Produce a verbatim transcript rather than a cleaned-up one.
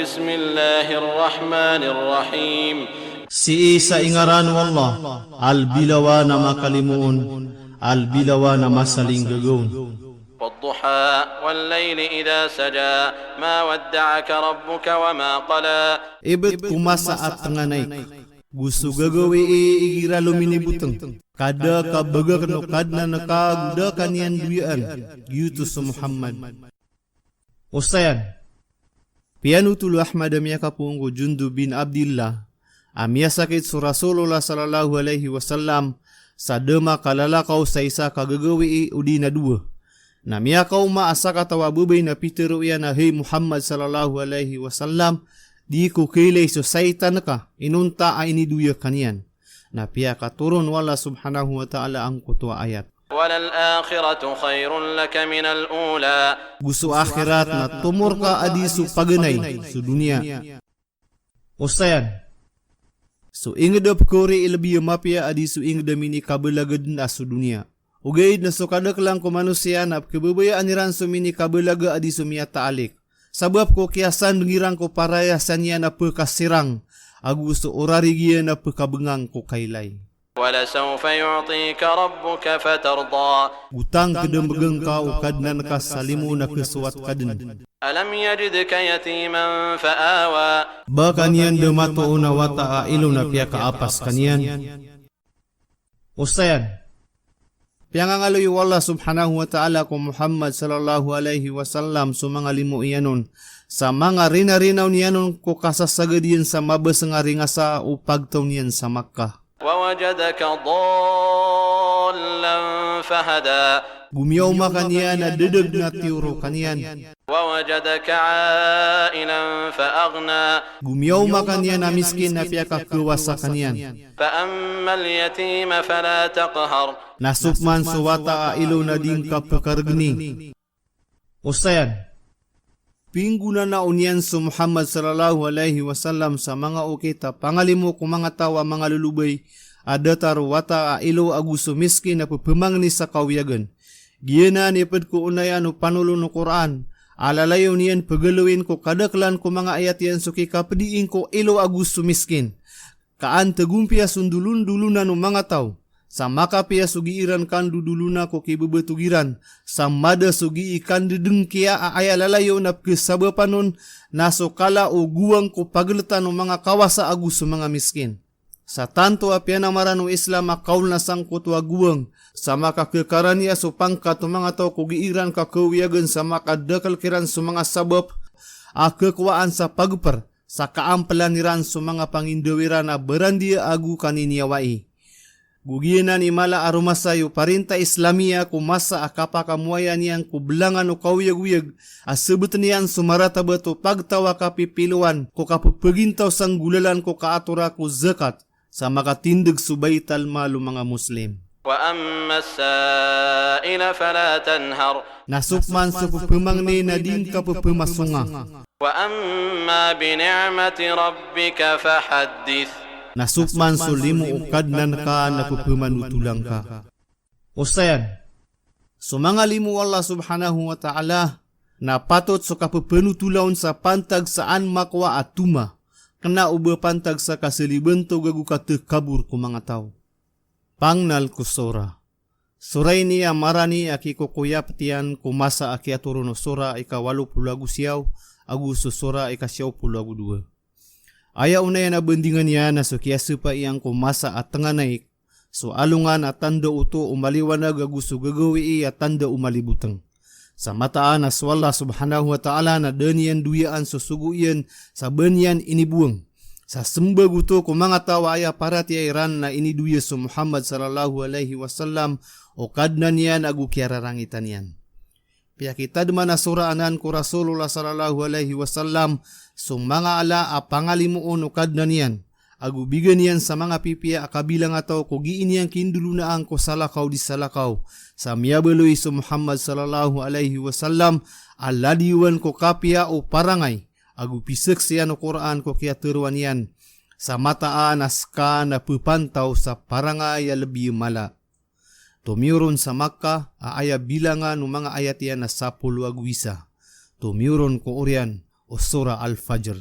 Bismillahir Rahmanir Rahim. Sii sa ingaran o Allah, a lbi lawan a makalimoon, a lbi lawan a masalinggagaon. Wad-duha, wal-layli idha saja, ma wadda'aka rabbuka wa ma qala. Ibt ko masa a tnganay, go so gagawii igira lominibotng, ka da ka bagakn o Kadnan ka go da ka niyan doyaan, giyoto so Muhammad. Osayan, piyanothol o Ahmad a miyakapoon ko Jundub bin Abdillah a miyasakit so Rasulullah sallallahu alaihi wasallam sa da makalalakaw sa isa ka gagawii odi na dowa. Na miyakaoma a sakataw a babay na pitharo iyan a, "Hay Muhammad sallallahu alaihi wasallam, di ko kailay so saitan ka, inonta a inidoya ka niyan." Na piyakatoron o Allah subhanahu wa ta'ala angkoto a ayat. "Walal akhiratu khairun laka minal ula." Go so akhirat na tomor ka a di so paganay so doniya. Osayan, so ingd a pkhaori i lbi a mapiya a di so ingd a minikabalag dn a so doniya. Ogaid na so kadaklan ko manosiya na pkhababayaan iran so minikabalag a di so miyataalik. Sabap ko kiyasandng iran ko parayasan iyan a pkhasirang, ago so orarigiyan a pkhabngang ko kailay. "Walasawfa yu'tika rabbuka fatarda." Go tangkd a mbgan ka o Kadnan ka sa limo na khasowat ka dn. "Alam yajidka yatiman fa awa." Ba ka niyan da matoon a wata a ilo na piyakaapas ka niyan. Osayan, piyangangaloy o Allah subhanahu wa ta'ala ko Muhammad sallallahu alaihi wasallam so manga limo iyan on, sa manga rinarinaw niyan on ko kasasagad iyan sa mabasng a ringasa o pagtaw niyan sa Makkah. "Wa wajadaka dallan fahada." Go miyaoma ka niyan a ddag na tiyoro ka niyan. "Wa wajadaka a'ilan fa aghna." Go miyaoma ka niyan a miskin na piyakakhawasa ka niyan. "Fa ammal yatima fala taqhar." Na so pman so wata a ilo na di ngka pkhargni. Osayan, pinggonanao niyan so Muhammad sallallahu alaihi wasallam sa manga okit a pangalimo ko manga taw a manga lolobay a datar o wata a ilo ago so miskin a pphamangni sa kawiyagan. Giyanan i pd ko onayan o panolon o Qur'an a lalayon iyan pgalowin ko kadaklan ko manga ayat iyan so kikapdiing ko ilo ago so miskin. Ka an tgompiya so ndolondolonan o manga taw sa makapiya so gii ran kandodolona ko kibbtog iran, sa mada so gii kandedengkiya a aya lalayon a pkhasabapan on na so kala o gowang ko pagltan o manga kawasa ago so manga miskin. Sa tanto a piyanamaran o Islam a kaol na sangkoto a gowang sa makakhkaraniya so pangkat o manga taw ko gii ran kakawiyagan sa makadakl kiran so manga sabap a khakowaan sa pagpr sa kaamplan iran so manga pangindaw iran a barandiya ago kaniniyawai. Go giyanan i mala a romasay o parinta Islamiya ko masa a kapakamoaya niyan ko blangan o kaoyagoyag a sbt niyan so maratabat o pagtaw a kapipilowan ko kappagintaw sa nggolalan ko kaatora ko zakat sa makatindg so baital mal o manga Muslim. "Wa ammas sa'ila fala tanhar." Na so pman so pphamangni na di ngka pphamasonga. "Wa amma bi ni'mati rabbika fahaddith." Na so pman so limo o Kadnan ka na pphamanotola ngka. Osayan, so manga limo o Allah subhanahu wa ta'ala na patot so kapphanotolaon sa pantag sa an makowa a toma, kna o ba pantag sa kasalibantog ago katakabor ko manga taw. Pangnal ko sora. Sora ini a marani a kikokoyaptiyan ko masa a kiyatoron o sora ika walo polo ago siyaw ago so sora ika siyaw polo ago dowa. Aya onayan a bandingan iyan na so kiyasapa iyan ko masa a tnganay, so alongan a tanda oto o maliwanag ago so gagawii a tanda o malibotng. Sa mataan a so Allah subhanahu wa ta'ala na da niyan doyaan so sogo iyan sa ba niyan inibowang. Sa smbag oto ko manga taw a aya paratiyaya iran na inidoya so Muhammad sallallahu alaihi wasallam o Kadnan iyan ago kiyararangitan iyan. Piyakitadman a sora anan ko Rasulullah sallallahu alaihi wasallam so manga ala a pangalimoon o Kadnan iyan, ago bigan iyan sa manga pipiya a kabilang a taw ko gii niyan kindolonaan ko salakaw di salakaw, sa miyabaloy so Muhammad sallallahu alaihi wasallam a ladiyowan ko kapiya o parangay, ago pisaksian o Qur'an ko kiyatharoa niyan, sa mataan a ska na ppantaw sa parangay a lbi mala. Tomiyoron sa Makkah a aya bilangan o manga ayat iyan na sapolo ago isa. Tomiyoron ko oriyan o Surah Al-Fajr.